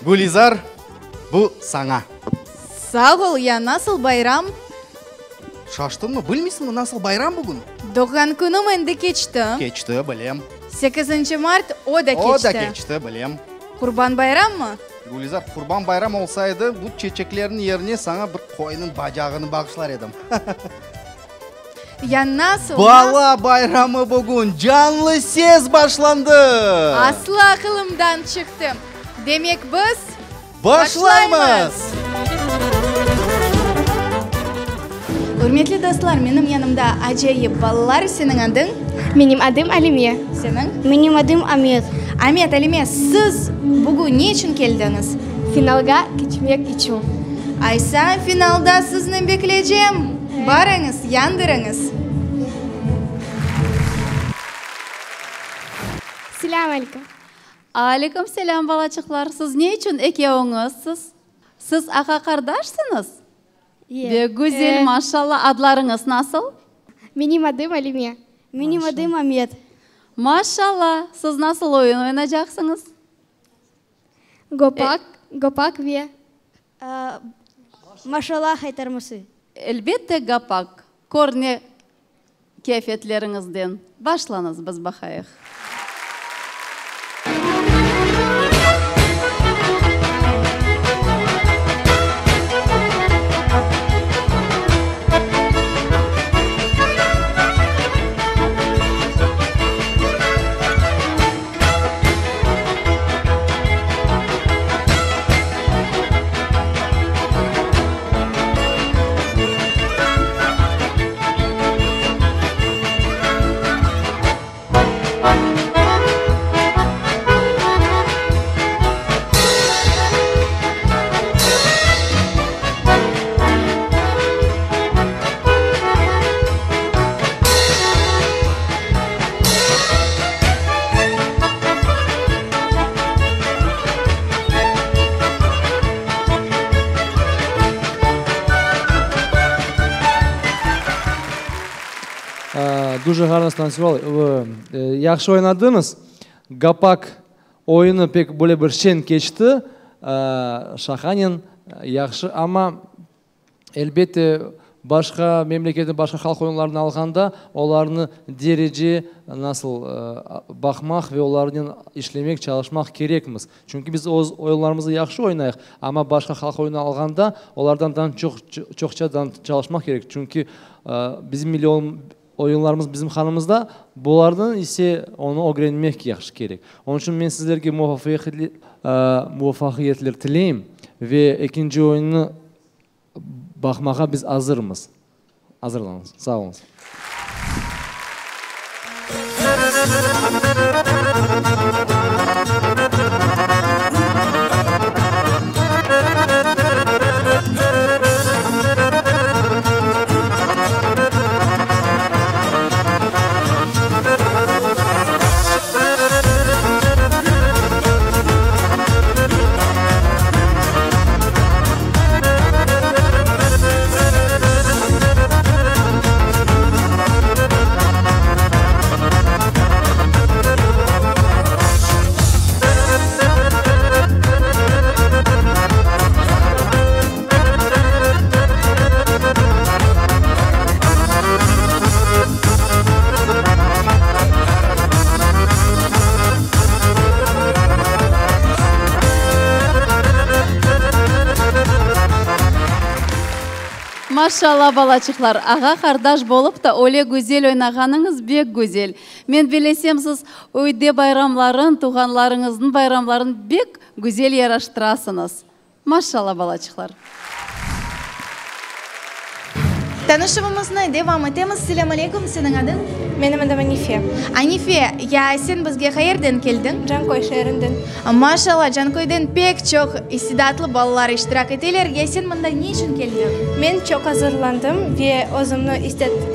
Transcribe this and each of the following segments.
Gülizar, bu saña. Sağ ol, ya nasıl bayram? Şaştıñmı, bilmeysiñmi nasıl bayram bugün? Doğğan künüm endi keçti. Keçti, bilem. Sekizinci mart, o da keçti. O da keçti, bilem. Qurban bayrammı? Gülizar, Qurban bayram olsaydı, bu çeçeklerniñ yerine saña bir qoynıñ bacağını bağışlar edim. Ya nasıl? Bala bayramı bugün, canlı ses başlandı! Aslı aqılımdan çıqtı. Demek biz Başlaymız! Ürmetli dostlar, menim yanımda acayip balalar. Seniñ adıñ? Menim adım Alime. Seniñ? Menim adım Amet. Amet, Alime, siz bugün ne içün keldiñiz? Finalğa keçmek içün. Aysa, finalda sizni beklecem. Barıñız, yandırıñız! Selâm aleyküm. Aleyküm selâm, balaçıqlar. Siz ne içün ekeviñizsiz? Siz ağa-qardaşsıñız? Bek güzel, maşalla. Adlarıñız nasıl? Menim adım Alime. Menim adım Amet. Maşalla. Siz nasıl oyun oynaycaqsıñız? Gopak, gopak ve. Maşalla haytarması. Elbette, gopak. Körne Keyfetleriñizden başlañız, biz baqayıq. Дуже garno stantsüvalı. Yahşı oynadıñız. Gopak oyunı pek böyle bir şeñ keçti. Şaqanen yahşı, amma Elbette, başqa memleketniñ başqa halq oyunlarını alğanda, olarnı derece nasıl baqmaq ve olarnen işlemek, çalışmaq kerekmiz. Çünki biz öz oyunlarımızı yahşı oynayıq, amma başqa halq oyunı alğanda, olardan dan çoq çoqça dan çalışmaq kerek. Çünki bizim milliy oyunlarımız bizim qanımızda, bularnıñ ise onı ögrenmek yahşı kerek. Onıñ içün men sizlerge muvafaqiyetler tileyim ve ekinci oyunnı Baqmağa biz azırmız. Azırlanıñız. Sağ oluñız. Maşalla balaçıqlar, ağa-qardaş bolıp ta öyle güzel oynağanıñız bek güzel. Men bilesem siz öyde bayramların, tuvğanlarıñıznıñ bayramların bek güzel yaraştırasıñız. Maşalla balaçıqlar. Tanışuvımıznı devam etemiz. Selâm aleyküm, seniñ adıñ? Menim adım Anife. Anife, ya sen bizge qayerden keldiñ? Canköy şeerinden. Maşalla, Canköyden pek çoq istidatlı balalar iştirak eteler. Ya sen mında ne içün keldiñ? Men çoq azırlandım ve özümni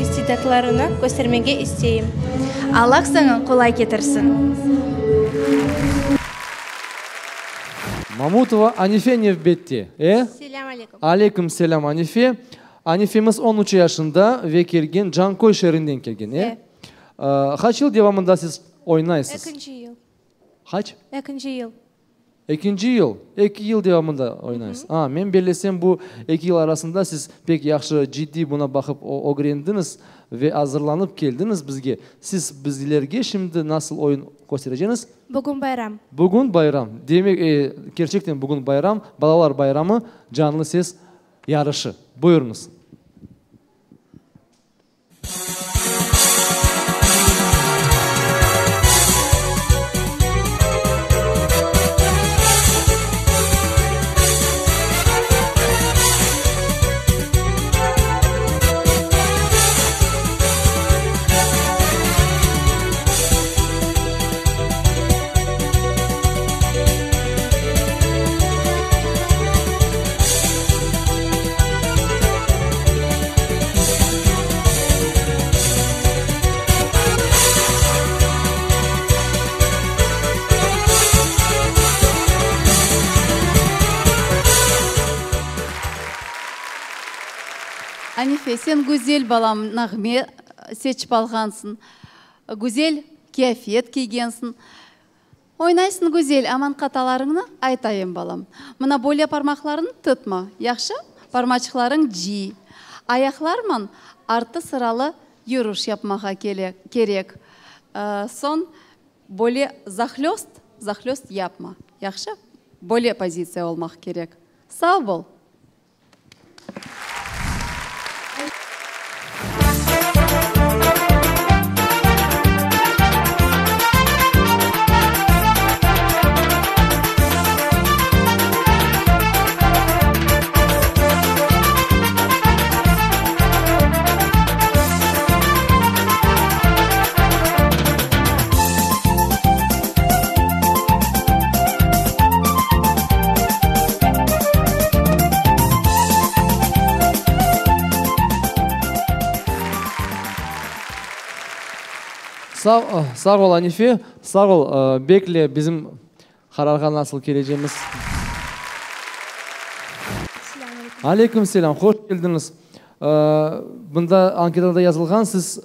istidatlarını köstermege isteyim. Allah saña qolay ketirsin. Mamutova Anife nevbette, e? Selâm aleyküm. Aleyküm selâm, Anife. Anifemiz on üç yaşında ve kelgen Canköy şeerinden kelgen, e? E. Qaç yıl devamında siz oynaysız? Ekinci yıl. Qaç? Ekinci yıl. Ekinci yıl, eki yıl devamında oynaysız. A, men bellesem, bu eki yıl arasında siz pek yahşı, ciddiy buna baqıp ögrendiñiz ve azırlanıp keldiñiz bizge. Siz bizlerge şimdi nasıl oyun köstereceñiz? Bugün bayram. Bugün bayram. Demek, kerçekten bugün bayram, balalar bayramı, canlı ses yarışı. Buyurıñız. Anife, sen güzel balam nağme seçip alğansıñ, güzel kiyafet kiygensiñ. Oynaysıñ güzel, aman qatalarıñnı aytayım, balam. Mına böyle parmaqlarıñnı tutma, yahşı? Parmaçıqlarıñ ciy. Ayaqlarman artı-sıralı yürüş yapmağa kerek. Soñ böyle zahlöst, zahlöst yapma, yahşı? Böyle pozitsiya olmaq kerek. Sağ bol! Sağ ol, Anife, sağ ol. Bekle, bizim qararğa nasıl kelecemiz. Aleyküm selâm, hoş keldiñiz. Bunda anketada yazılğan, siz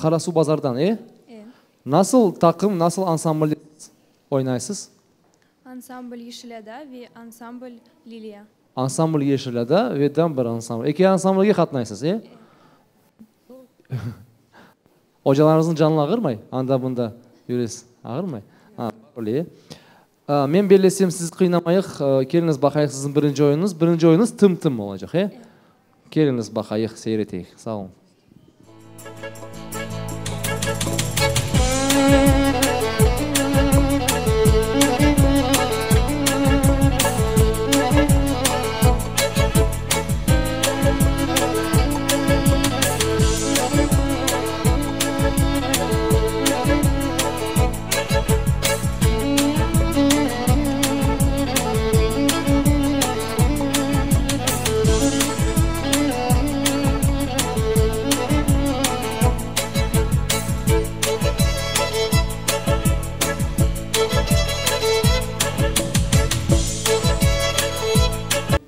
Qarasuvbazardan, e? E. Nasıl taqım, nasıl ansamblde oynaysız? Ansambl Yeşil Ada ve ansambl Liliya. Ansambl Yeşil Ada ve daa bir ansambl. Eki ansamblge qatnaysız, e? E. Ocalarıñıznıñ canı ağırmay, anda-bunda yüresiz, ağırmay? A, öyle, e? Men bellesem, sizi qıynamayıq, keliñiz baqayıq siziñ birinci oyunıñız. Birinci oyunıñız Tım-tım olacaq, e? Keliñiz baqayıq, seyir eteyik. Sağ oluñ.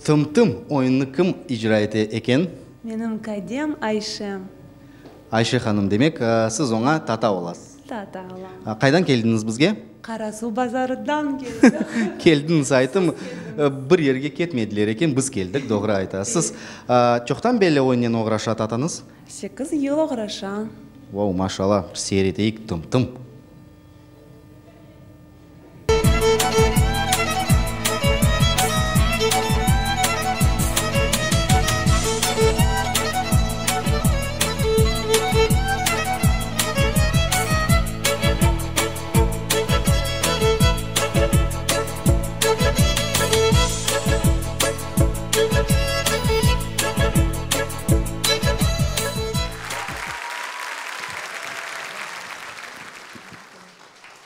Tım-tım oyunını kim icra ete eken? Menim kadem Ayşem. Ayşe hanım, demek, siz oña tata olasız. Tata olam. Qaydan keldiñiz bizge? Qarasuvbazardan keldik. Keldiñiz, aytım, bir yerge ketmediler eken, biz keldik, doğru aytasız. Çoqtan belli oyunnen oğraşa tatañız? Sekiz yıl oğraşa. Vau, maşallah, seyir eteyik, tım-tım.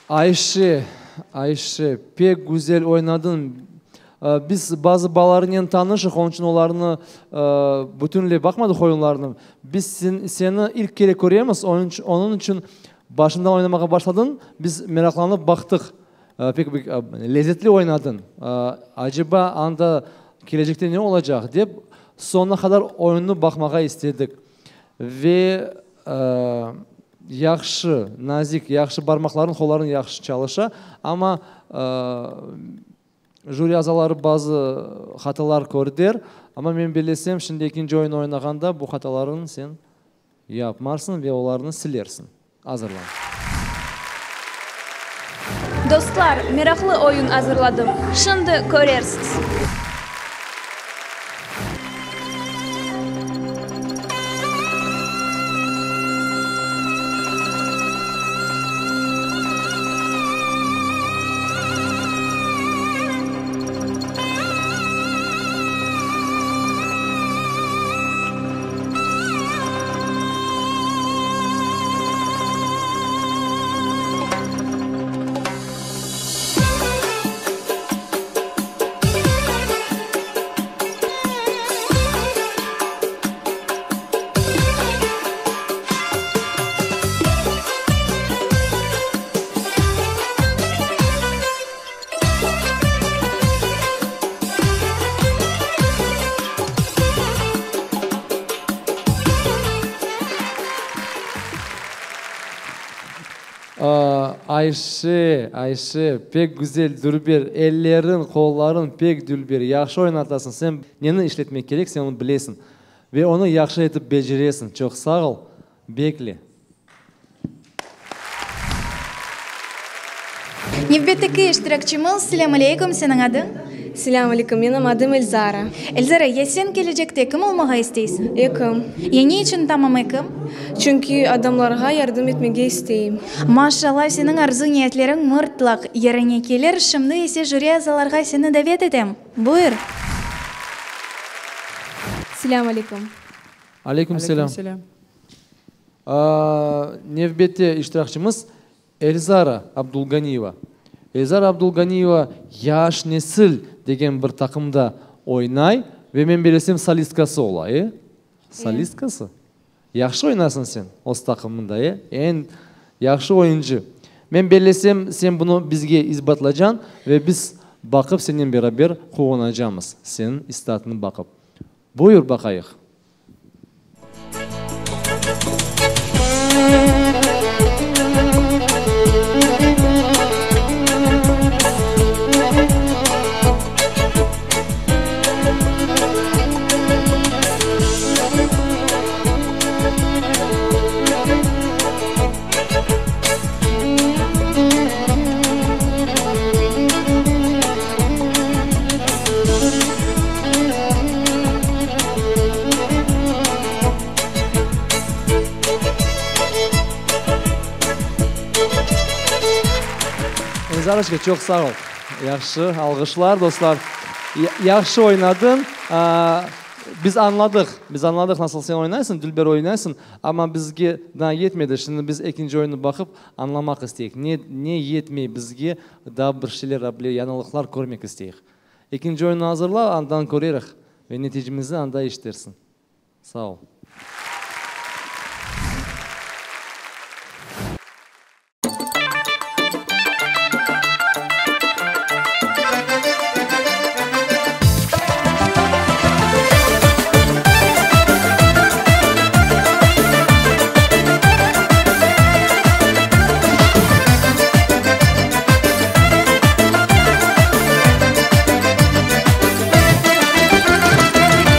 Ayşe, Ayşe, pek güzel oynadıñ. Biz bazı balalarnen tanışıq, onıñ içün olarnı bütünley baqmadıq oyunlarını. Biz seni ilk kere köremiz, onıñ içün başından oynamağa başladıñ, biz meraqlanıp baqtıq. Pek lezetli oynadıñ. Aceba anda kelecekte ne olacaq dep, soñuna qadar oyunnı baqmağa istedik. Ve yahşı, nazik, yahşı barmaqlarıñ, qollarıñ yahşı çalışa, amma. Jüri azaları bazı hatalar kördiler, amma men bellesem, şimdi ekinci oyun oynağanda bu hatalarnı sen yapmarsıñ ve olarnı silersiñ. Azırlan. Dostlar, meraqlı oyun azırladım. Şimdi körersiz. Ayşe, Ayşe, pek güzel, dülber, elleriñ, qollarıñ pek dülber, yahşı oynatasıñ, sen neni işletmek kerek, sen onı bilesiñ ve onı yahşı etip beceresiñ, çoq sağ ol, bekle. Nevbetteki iştirakçimiz, Selâm aleykum, seniñ adıñ? Selâm aleykum, menim adım Elzara. Elzara, ya sen kelecekte kim olmağa isteysiñ? Ekim. Ya ne içün tamam ekim? Çünki adamlarğa yardım etmege isteyim. Maşallah, seniñ arzu-niyetleriñ mırtlaq yerine kelir. Şimdi ise jüri azalarğa seni davet etem. Buyur. Selâm aleykum. Aleyküm selâm. Nevbette iştirakçımız Elzara Abdulganiyeva. Elzara Abdulganiyeva Yaş nesil degen bir taqımda oynay ve men bilesem solistkası ola, e? Solistkası? Yahşı oynasıñ sen oz taqımında, e? Eñ yahşı oyuncı. Men bellesem, sen bunı bizge isbatlacañ ve biz baqıp senen beraber quvanacamız, seniñ istatını baqıp. Buyur baqayıq. Elzaraçka, çoq sağ ol. Yahşı, alğışlar, dostlar. Yahşı oynadıñ. Biz añladıq, biz añladıq nasıl sen oynaysıñ, dülber oynaysıñ, amma bizge daa yetmedi. Şimdi biz ekinci oyunnı baqıp añlamaq isteyik. Ne, ne yetmey bizge, daa bir şeyler, bile yañılıqlar körmek isteyik. Ekinci oyunnı azırla, andan körerih ve neticemizni anda eşitersiñ. Sağ ol.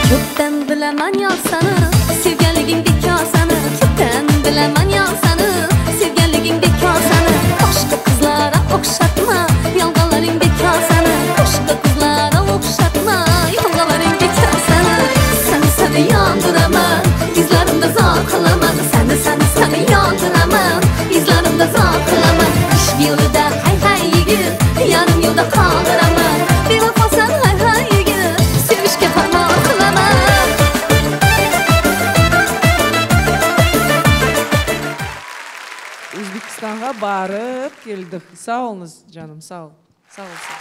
Köpten bilemen ya seni, sevgenligiñ bekâr seni. Köpten bilemen ya seni, sevgenligiñ bekâr seni. Başqa qızlara oqşatma, yalğanlarıñ bekâr seni. Başqa qızlara oqşatma, yalğanlarıñ bekâr seni. Seni, seni yandıraman, yüzlerimde zar qılaman. Seni, seni, seni yandıraman, yüzlerimde zar qılaman. İşq yolunda hay-hay yigit, yarım yolda qaldıraman. Bevafasan hay-hay yigit, sevişke harman qılaman. Özbekistanğa barıp keldik. Sağ oluñız, canım, sağ ol. Sağ ol, sağ ol.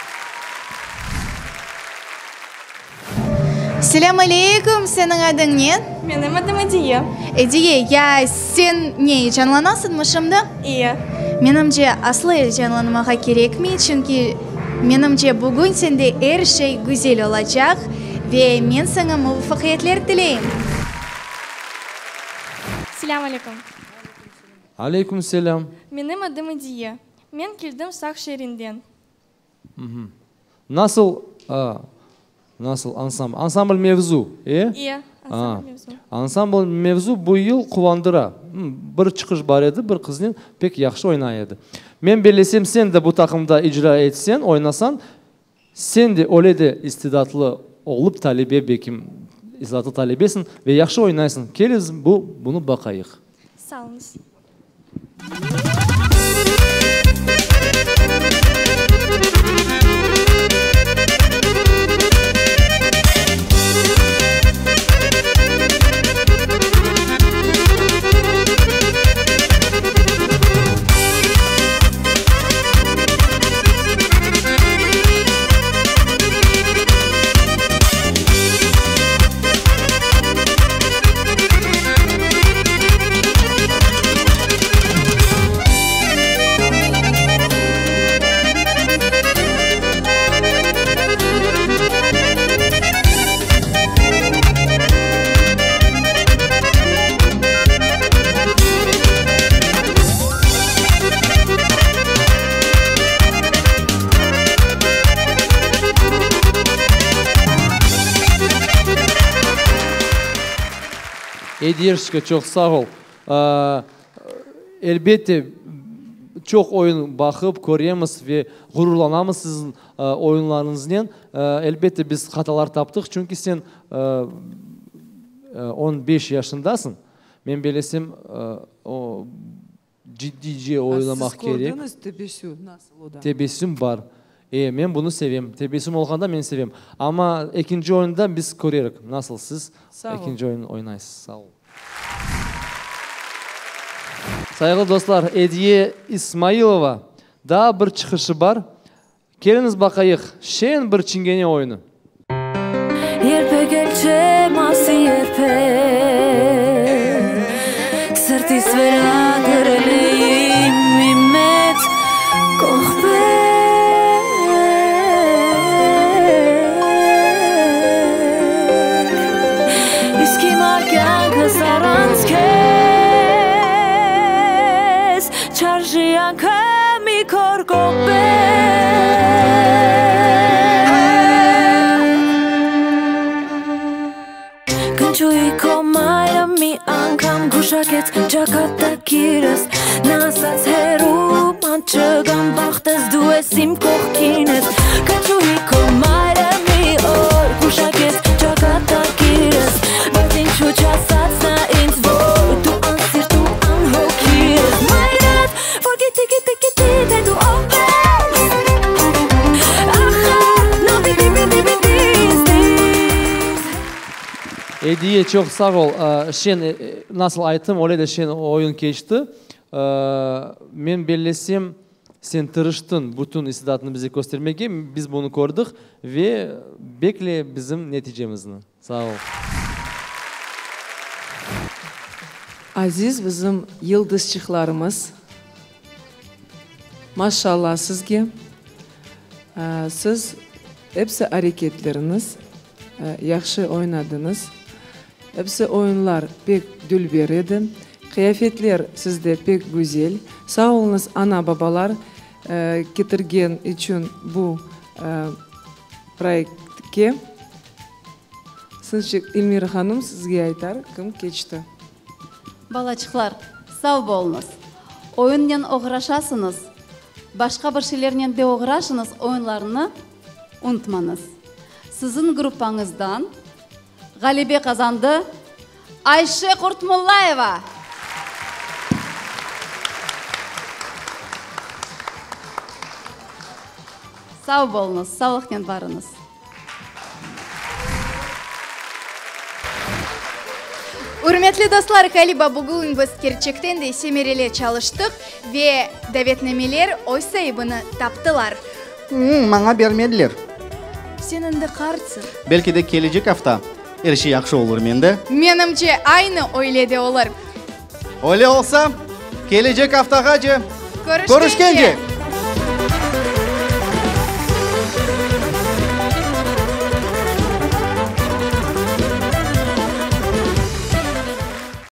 Selâm aleyküm, seniñ adıñ ne? Menim adım Ediye. Ediye, ya sen ne, eyecanlanasıñmı şimdi? İye. Menimce, aslı eyecanlanmağa kerekmey, çünki, menimce, bugün sende er şey güzel olacaq ve men saña muvafaqiyetler tileyim. Selâm aleyküm. Aleyküm selâm. Menim adım Ediye. Men keldim Saq şeerinden. Nasıl, nasıl ansambl? Ansambl Mevzu, e? İye, ansambl Mevzu. Ansambl Mevzu bu yıl quvandıra. Bir çıqış bar edi, bir qıznen pek yahşı oynay edi. Men bellesem, sen de bu taqımda icra etsen, oynasañ, sen de öyle de istidatlı olıp talebe, belkim, istidatlı talebesiñ ve yahşı oynaysıñ. Keliz, bu, bunı baqayıq. Sağ oluñız. Ediyeşka, çoq sağ ol. Elbette, çoq oyun baqıp, köremiz ve ğururlanamız siziñ oyunlarıñıznen. Elbette, biz hatalar taptıq, çünki sen on beş yaşındasıñ. Men belesem, o, ciddiyce oynamaq kerek. Siz kördiñiz tebessüm nasıl o da? Tebessüm bar. E, men bunı sevem. Tebessüm olğanda men sevem. Amma ekinci oyunda biz körerik, nasıl siz ekinci oyun oynaysız. Sağ ol. Sayğılı dostlar, Ediye İsmailova daa bir çıqışı bar. Keliñiz baqayıq, şeñ bir çingene oyunı. Ediye, çoq sağ ol. Şeñ, nasıl ayttım, öyle de şeñ oyun keçti. Men bellesem, sen tırıştıñ bütün istidatını bize köstermege, biz bunı kördik ve bekle bizim neticemizni. Sağ ol. Aziz bizim yıldızçıqlarımız, maşallah sizge, siz episi areketleriñiz yahşı oynadıñız, episi oyunlar pek dülber edi, qıyafetler sizde pek güzel, sağ oluñız ana-babalar ketirgen içün bu proyektke. Sınçıq Elmira hanım sizge aytar, kim keçti. Balaçıqlar, sav boluñız. Oyunnen oğraşasıñız, başqa bir şeylernen de oğraşıñız, oyunlarnı unutmañız. Siziñ gruppañızdan ğalebe qazandı Ayşe Qurtmullayeva! Sav boluñız, savlıqnen barıñız. Ürmetli dostlar, ğaliba bugün biz kerçekten de semereli çalıştıq ve davetnameler öz saibini taptılar. Maña bermediler. Sen endi qartsıñ. Belki de kelecek afta er şey yahşı olur mende. Menimce, aynı öyle de olur. Öyle olsa, kelecek aftağace körüşkence!